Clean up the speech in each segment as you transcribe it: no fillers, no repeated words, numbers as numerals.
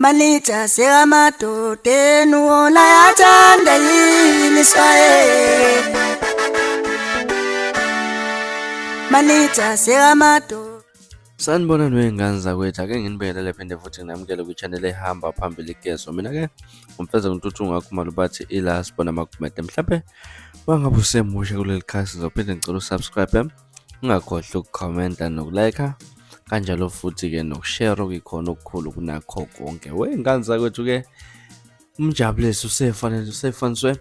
Manager sekamadodeni wona yathanda yini swaye. Manager sekamadoda. Sanibonani wey'ngane zakwethu, ake nginibingelele phinde futhi nginamukele kwi-channel ehamba phambili igezo. Mina-ke uMfeza Ntuthu Ngakhumalo bathi ila sibona amagumede. Mhlampe uma ngabe usemusha kuleli khasi ngizophinde ngicela usubscribe, ungakhohlwa ukukhomenta nokulayikha kanjalo futhi-ke nokushare okuyikhona okukhulu kunakho konke. Wey'ngane zakwethu-ke uMjabulisi usefanele usefaniswe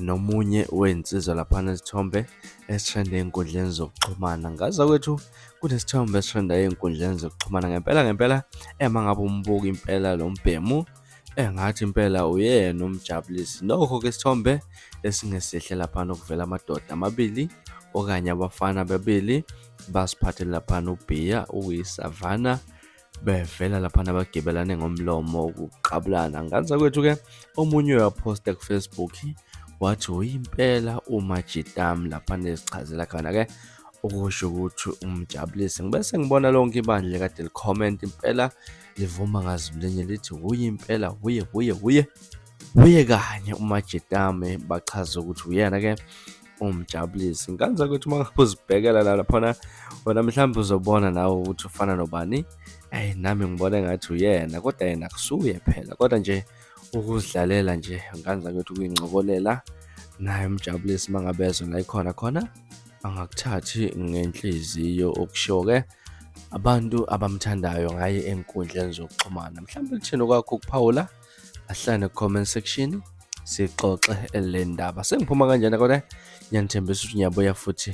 nomunye wey'nsizwa laphana isithombe esitrenda ey'nkundleni zokuxhumana. Ngazakwethu kunesithombe esitrenda ey'nkundleni zokuxhumana ngempela ngempela uma ngabe umbuka impela lo mbhemu engathi impela uyena uMjabulisi. Nokho-ke isithombe esingesihle laphana okuvela amadoda amabili okanye abafana ababili basiphathele laphana ubhiya okuyisavana bevela laphana bagibelane ngomlomo ukuqabulana. Ngane zakwethu-ke omunye uyaphosta ku-Facebook wathi uyimpela uMajitam laphana ezichazela khona-ke okusho ukuthi uMjabulisi. Ngibe sengibona lonke ibandla kade likhomenta impela livuma ngazwi linye lithi wuye impela wuye wuye wuye wuye kanye uMajitame, bachaza ukuthi uyena-ke uMjabulisi. Ngane zakwethu uma ngabe uzibhekela la laphana wena mhlawumbe uzobona nawe ukuthi ufana nobani. Eyi nami ngibona engathi uyena kodwa yena akusuye phela kodwa nje ukuzidlalela nje ngane zakwethu ukuyincokolela naye uMjabulisi uma ngabe ezwa la ikhona khona angakuthathi ngenhliziyo okushiwo-ke abantu abamthandayo ngaye ey'nkundleni zokuxhumana. Mhlawumbe kuthini okwakho ukuphawula? Ahlane ku-comment section sixoxe le ndaba. Sengiphuma kanjena kodwa ngiyanithembisa ukuthi ngiyabuya futhi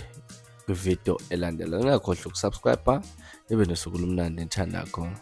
kwividiyo elandelayo. Ningakhohlwa ukusubscribe, nibe nosuku olumnandi nithanda khona.